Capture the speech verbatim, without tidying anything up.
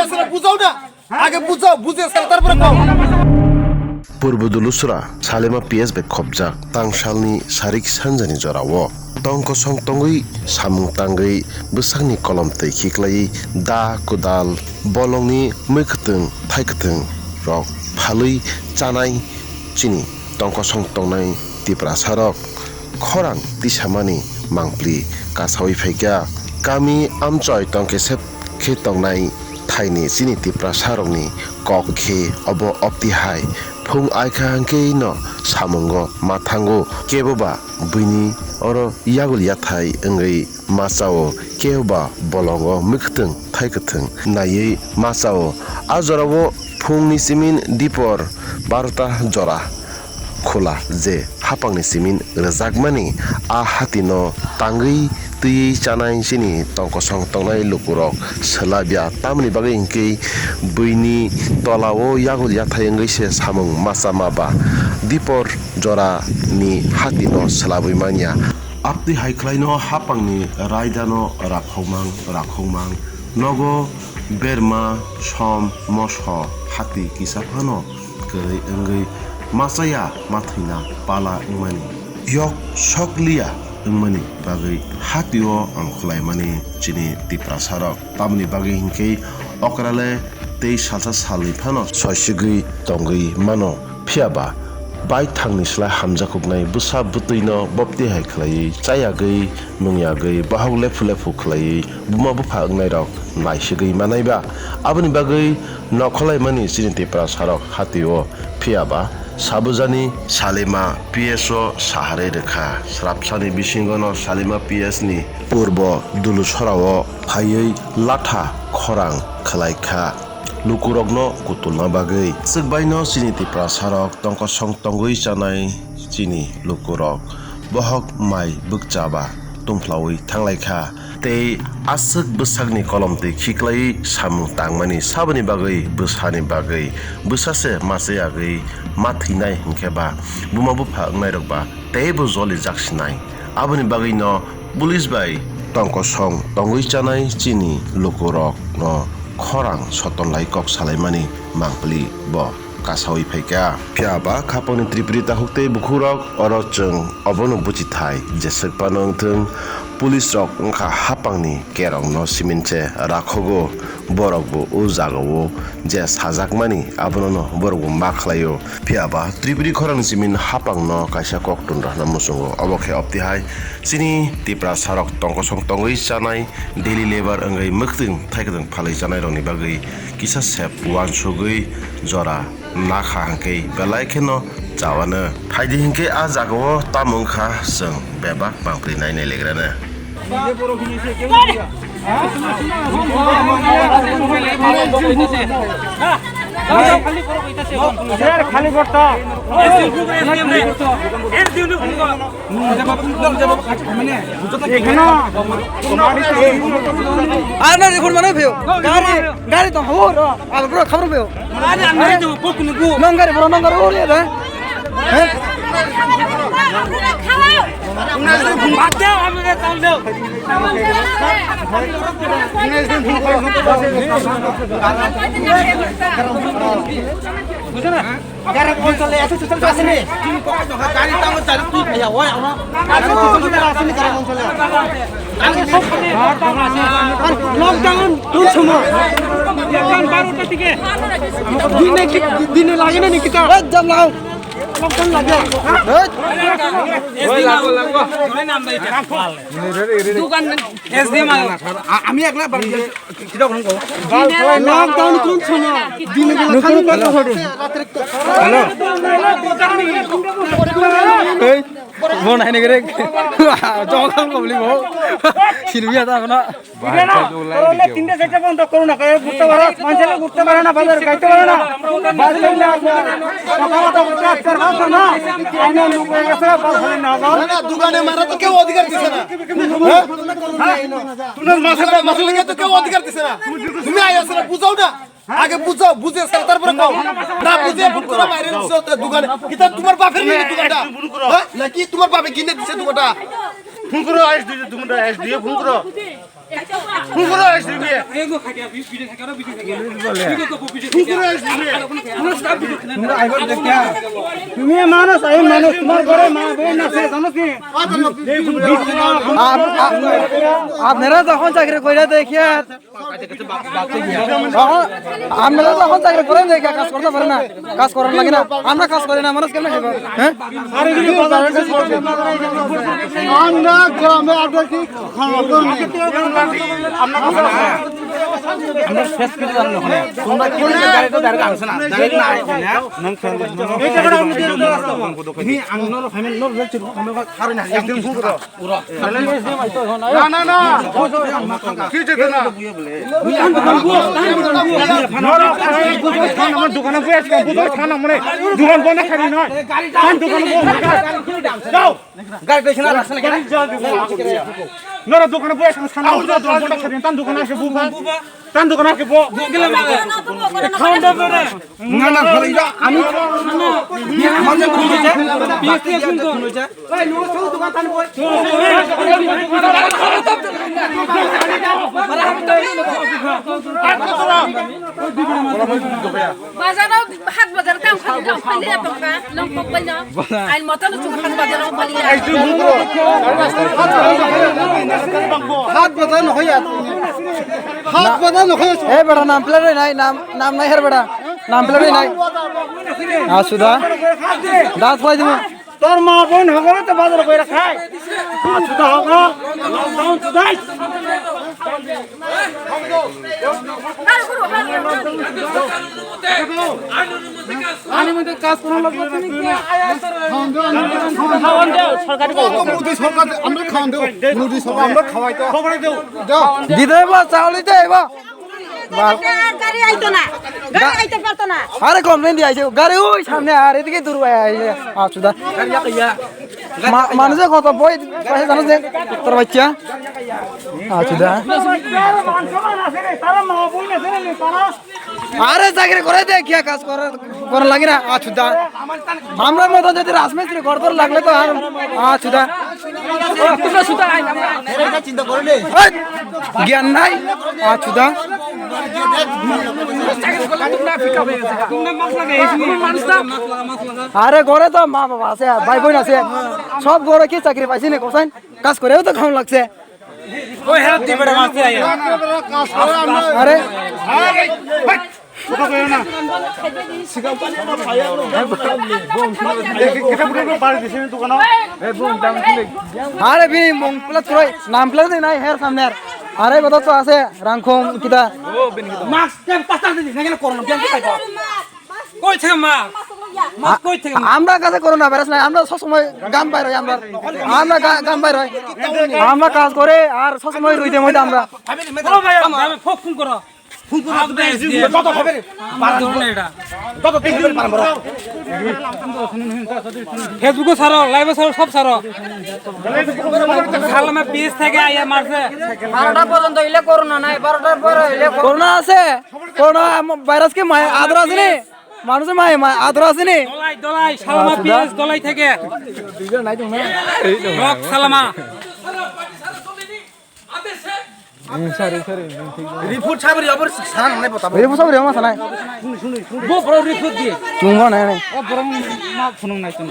Asra bujao na. Age bujao, buje sar tarpore kok. Purbo Dulusra, Salima P S bai khopjak, tangsalni sarik sanjani jorao. Tong kosong tongwi, samung tangwi, bwsakni kolom twi khiklaiwi, da, kwdal, bolongni mwi kwthwng, thai kwthwng rok phalwi chanai chini tong kosong tongnai Tiprasarok khorang tisamani mangpli kasawi phaikha. Kami amchoi tongkesep khe tongnai thaini chini Tiprasarokni kok khe obo opti hai. Phung aikha hwnkhe no samungo ma thango, kebo ba buini oro yagul yathai wngwi ma chao, kebo ba bolongo mwi kwthwng thai kwthwng naiwi ma chao. A jorao phungni simin dipor barota jora khula je hapangni simin rwjakmani, a hatino tangwi twiwi chanai chini tong kosong tongnai lukurok swlabya, tamoni bagwi hwnkhe buini tolao yagul yathai wngwi se samung ma chama ba dipor jorani hatino swlabwi manya. Abtwi hai khlaino hapangni raidano rakhokmang rakhokmang nogo berma som moso hati kisa phano kwrwi wngwi machaya mathwina pala wngmani, yok sokliya wngmani bagwi hatio ongkhorlaimani chini Tiprasarok. Tamoni bagwi hinkhe okrale tei salsa salni phano soisigwi tongwi mano. Phiyaba baithangni slai hamjakuknai bwsa bwtwino bopti hai khlaiwi chayagwi nungyagwi bohok lephu lephu khlaiwi buma bupha wngnairok naisigwi manaiba. Aboni bagwi nokhorlaimani chini Tiprasarok hatio. Phiyaba sabujani Salima P S o saharwi rwkha. Srapsani bisingono Salima P S ni purbo Dulusorao phaiwi latha khorang khwlaikha lukurokno kutulna bagwi. Swkbaino chini Tiprasarok tongkosong tongwi chanai chini lukurok bohok mai bwkcha ba tungphlaui thanglaikha. Tei aswk bwsakni kolom twi khiklaiwi samung tangmani saboni bagwi bwsani bagwi bwsa se machayagwi ma thwinai hinkhe ba buma bupha wngnairok ba teibo jolijak sinai. Aboni bagwino police bai tongkosong tongwi chanai chini lukurokno khorang sotonlai kok salaimani mangpili bo kasaui phaikha. Phiya ba khapangni Tripuri takhuk tei bukhukrok oro chwng obono buchithai jeswk phano wngthwng, police rok wngkha hapangni kerongno simin se rakhogo, borok bo o jagao je sajakmani abono borok bo ma khlaio. Phiya ba Tripuri khorang simin hapangno kaisa kok tun rwna muchungo, obo khe opti hai chini Tiprasarok tongkosong tongwi chanai daily labour wngwi mwktwng thaikwtwng phalwi chanairokni bagwi kisa sep uansugwi jora nakha hwnkhe belai kheno chawano. Phaidi hinkhe a jagao tamo wngkha chwng bebak mangpri nainai legrano. Khali gorta. Ano, ano, phone mana pheo? Gari, gari tong habo ro. Abo bro, khabro pheo. Nang gari bro, nang gari ore da. He? Bujo na? Gari phone chole, eto chuchal asini. Gari tamo chale tu bhaiya, oi ama. Eto chuchal asini gari phone chole. Lockdown tun sumo. Lockdown barota theke. Dine ki, dine lage na nikita. Jam lagao. Lockdown lage. Dukan S D M. Ami ekla bar. Lockdown কোন সময়? দিনে বেলা খালি বন্ধ থাকে। হ্যালো। এই, বোন আইনে গেরে। জঙ্গল কবলি বউ। সিলভিয়া তা না। তিনটে চারটে বন্ধ করো না, ঘুরতে পারে, মানুষের ঘুরতে পারে না, বাজারে খাইতে পারে না। বাস করলে আপনার কথা কথা বলতে আজকাল ভাষা না। আইনের লোক হয়ে গেছে, বাস হলে না যাও। না, না, দোকানে মারা তো কেউ অধিকার দিছে না। হ্যাঁ? তোমার মাথাটা, মাথাটা তো কেউ অধিকার দিছে না। তুমি আইয়াছো না, বুঝাও না। আগে বুঝাও, বুঝে এসে তারপরে কও। না বুঝে ফোন করো বাইরে নিছো তো দোকানে। কিতা তোমার বাপের নিয়ে দোকানটা? হ্যাঁ? নাকি তোমার বাপে কিনে দিছে দোকানটা? ফোন করো, আইস দুই দোকানটা, আইস দুই ফোন করো। তুমি মানুষ, আমি মানুষ, তোমার ঘরে মা বোন আছে, জানো কি? আপ-, আপ-, আপনারা যখন চাকরি করে দেখিয়া, তখন আপনারা যখন চাকরি করেন দেখিয়া কাজ করতে পারে না, কাজ করার লাগে না, আমরা কাজ করি না, মানুষ কেমন খাইব? হ্যাঁ? আমরা গ্রামে আমরা কি খাওয়া দরকার নেই। আমরা শেষ করে জানো না। তোমরা কি গাড়িটা ডাইরেক্ট আনছো না? ডাইরেক্ট না আইছো না? এই টাকাটা আমি দিয়ে দেবো। নি আং নর ফাইমেন্ট নর রেল চির আমরা খারে না। একদম ফুল করো। না, না, না। কি যেতে না? আমার দোকানে বসে আছি, বুঝো, খানা মানে দোকান বন্ধ খাবি নয়। কোন দোকানে বন্ধ? যাও। গাড়ি দেখে না, আসলে গাড়ি যাও, যাও। নরা দোকানে বসে আছি, খানা মানে দোকান বন্ধ খাবি, তান দোকানে আসে বুবা। তান দোকানে আসে বো। খাওয়া দাওয়া করে। না, না, ভালো, এটা আমি, আমার যে কোনো ইচ্ছা, বিয়ে এখন তো। কোনো ইচ্ছা। Bazar o, hat bazar o tang khali, tang khali ya tongka, nong kok bai no. Ain moto no chung hat bazar o khali ya. হাত বাজার নহয় ইয়াত। হাত বাজার নহয় ইয়াত। এ বেটা, নাম প্লেট নাই, নাম, নাম নাই হের বেটা। নাম প্লেট নাই। আ, সুধা। দাঁত ফালাই দিমু। তোর মা বোন হকলে তো বাজার কইরা খায়। আ, সুধা হকল। সুধা। আনি মধ্যে কাজ করা লাগবে, তুমি কি আয়া সরকারি মোদি সরকার, আমরা খাওয়ান দেও। মোদি সরকার, আমরা খাওয়াই তো। খবরে দেও। দিতে হইব, চাউল দিতে হইব। গাড়ি আইতো না, গাড়ি আইতে পারতো না। আরে কমপ্লেন দিয়ে আইছে, গাড়ি ওই সামনে আর এদিকে দূর ভাই আইছে। আচ্ছা দা। মা-, মানুষে কত বই পয়সা জানো যে তোর বাচ্চা? আচ্ছা দা। আরে চাকরি করে দে, কি কাজ করার, করার লাগে না? আচ্ছা দা। আমরা মতো যদি রাজমিস্ত্রি করতে লাগলে তো আর আচ্ছা দা। এই, জ্ঞান নাই। আচ্ছা দা। আরে ঘরে তো মা বাবা আছে, ভাই বোন আছে, সব ঘরে কি চাকরি পাইছে না? কোথায় কাজ করেও তো খাওয়া লাগছে। ওই হ্যাঁ, তুই বেটা মারতে আয়। আরে। আরে বিনি মং প্লাস করে, নাম প্লাস নাই হের সামনে আর। আরে কথা তো আছে, রাংখং কিতা। মাস্ক টেপ পাতা দিস না কেন করোনা ব্যাংকে খাইতো। কই থেকে মা? মা কই থেকে মা? আমরা কাছে করোনা ভাইরাস নাই, আমরা সব সময় গাম বাইর হই আমরা। আমরা গা-, গাম বাইর হই। আমরা কাজ করে আর সব সময় রইতে মইতে আমরা। ও ভাই, আমি ফোন করো। ফোন করো। কত হবে রে? আমার ধরুন এটা। কত তিন দিন পারবো? Facebook-ও ছাড়ো, live-ও ছাড়ো, সব ছাড়ো। সালামা পিস থেকে আইয়া মারছে। বারোটা পর্যন্ত ইলে করোনা নাই, বারোটার পরে ইলে করোনা। করোনা আছে? করোনা আম-, ভাইরাস কি মায় আদর আছে নি? মানুষের মায়, মায় আদর আছে নি? দলাই, দলাই, সালমা আচ্ছা, পিএস দলাই থেকে। দুইজন নাই তো না? এই তো রক সালামা। হুম, sorry, sorry, ঠিক আছে। রিপোর্ট সাবরি আবার সান নাই বতা। রিপোর্ট সাবরি আমার সানাই। বো বড় রিপোর্ট দিয়ে। চুম্বন নাই, নাই। ও বড় মা ফোন নাই তো।